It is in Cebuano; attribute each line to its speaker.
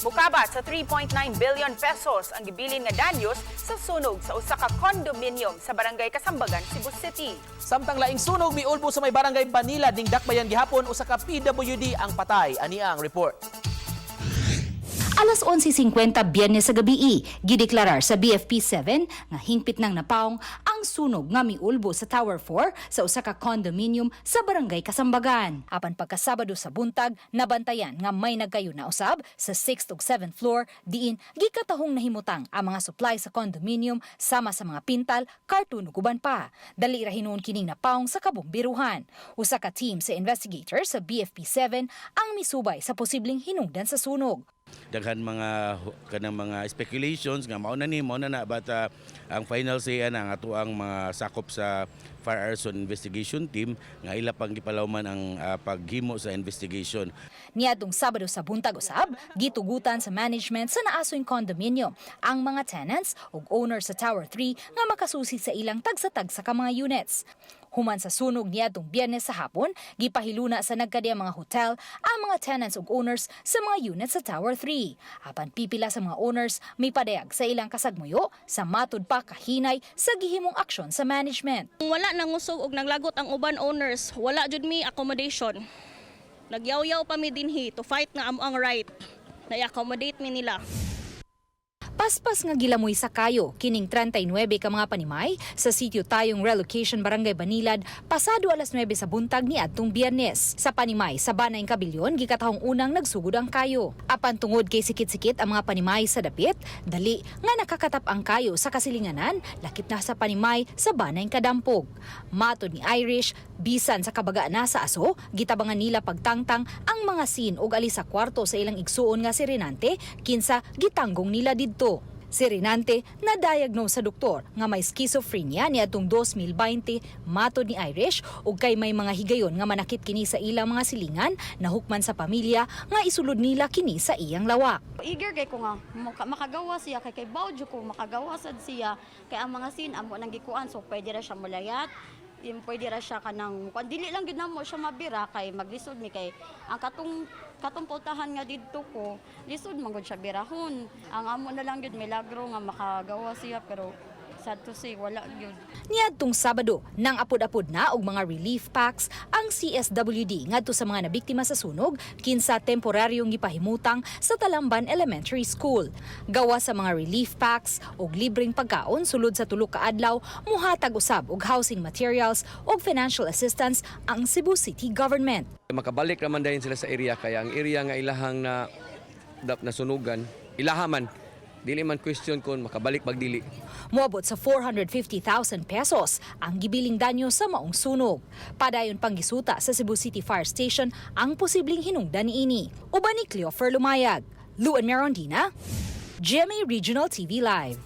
Speaker 1: Mukabat sa 3.9 billion pesos ang gibilin nga danyos sa sunog sa usa ka condominium sa Barangay Kasambagan, Cebu City.
Speaker 2: Samtang laing sunog miulbo sa may Barangay Banilad ning Dakbayan gihapon, usa ka PWD ang patay. Ani ang report.
Speaker 3: Alas 11:50 Biyernes sa gabi, gideklarar sa BFP 7 nga hingpit nang napawong ang sunog nga miulbo sa Tower 4 sa usa ka condominium sa Barangay Kasambagan. Apan pagkasabado sa buntag, nabantayan nga may nagkayuna usab sa 6th ug 7th floor diin gikatahong nahimutang ang mga supply sa condominium sama sa mga pintal, karton ug uban pa. Dali ra hinuon kining napawong sa kabombiruhan. Usa ka team sa investigators sa BFP 7 ang misubay sa posibleng hinungdan sa sunog.
Speaker 4: Daghan mga kanang mga speculations nga mao na ni, mao na na, but ang final say ana ang atoang mga sakop sa Fire Arson Investigation Team nga ila pang gipalawman ang paghimo sa investigation.
Speaker 3: Niadtong Sabado sa buntag usab, gitugutan sa management sa naasoy condominium ang mga tenants ug owner sa Tower 3 nga makasusi sa ilang tagsa-tagsa ka mga units. Human sa sunog niadtong Biyernes sa hapon, gipahiluna sa nagkadiya mga hotel ang mga tenants ug owners sa mga units sa Tower 3. Apan pipila sa mga owners mipadayag sa ilang kasagmuyo sa matud pa kahinay sa gihimong aksyon sa management.
Speaker 5: Wala nangusog og naglagot ang uban owners, wala jud mi accommodation. Nagyaw-yaw pa mi dinhi to fight nga amo ang right na i-accommodate mi nila.
Speaker 3: Paspas nga gilamoy sa kayo kining 39 ka mga panimay sa Sitio Tayong Relocation, Barangay Banilad, pasado alas 9 sa buntag ni adtong Biyernes. Sa panimay sa Banay Kabilyon gikatahong unang nagsugod ang kayo. Apan tungod kay sikit-sikit ang mga panimay sa dapit, dali nga nakakatap ang kayo sa kasilinganan, lakip na sa panimay sa Banay Kadampog. Matod ni Irish, bisan sa kabaga na sa aso, gitabangan nila pagtangtang ang mga sin ug alis sa kwarto sa ilang igsuon nga si Renante, kinsa gitanggong nila didto. Si Renante na-diagnose sa doktor nga may schizophrenia niadtong 2020, matod ni Irish, ug kay may mga higayon nga manakit kini sa ilang mga silingan, nahukman sa pamilya nga isulod nila kini sa iyang lawak.
Speaker 6: Eager kay ko nga makagawa siya kay bawjo ko makagawa sad siya kay ang mga sin amo nang gikuan, so pwede ra siya mulayat im, pwede ra siya kanang kuan, dili lang gyud namo siya mabira kay maglisod mi kay ang katong katong pultahan nga didto ko, lisod man gud siya birahon. Ang amo na lang gyud, milagro nga makagawa siya, pero sad to say, wala gyud.
Speaker 3: Niadtong Sabado, nang apod-apod na og mga relief packs ang CSWD ngadto sa mga nabiktima sa sunog kinsa temporaryong gipahimutang sa Talamban Elementary School. Gawa sa mga relief packs og libreng pagkaon sulod sa tulo ka adlaw, muhatag usab og housing materials og financial assistance ang Cebu City Government.
Speaker 7: Makabalik naman dayon sila sa area kaya ang area nga ilahang na dap nasunugan, ilaha man, dili man question kung makabalik pag dili.
Speaker 3: Moabot sa 450,000 pesos ang gibiling danyo sa maong sunog. Padayon pang gisuta sa Cebu City Fire Station ang posibleng hinungdan niini. Uban ni Cleofer Lumayag, Luan Merondina, GMA Regional TV Live.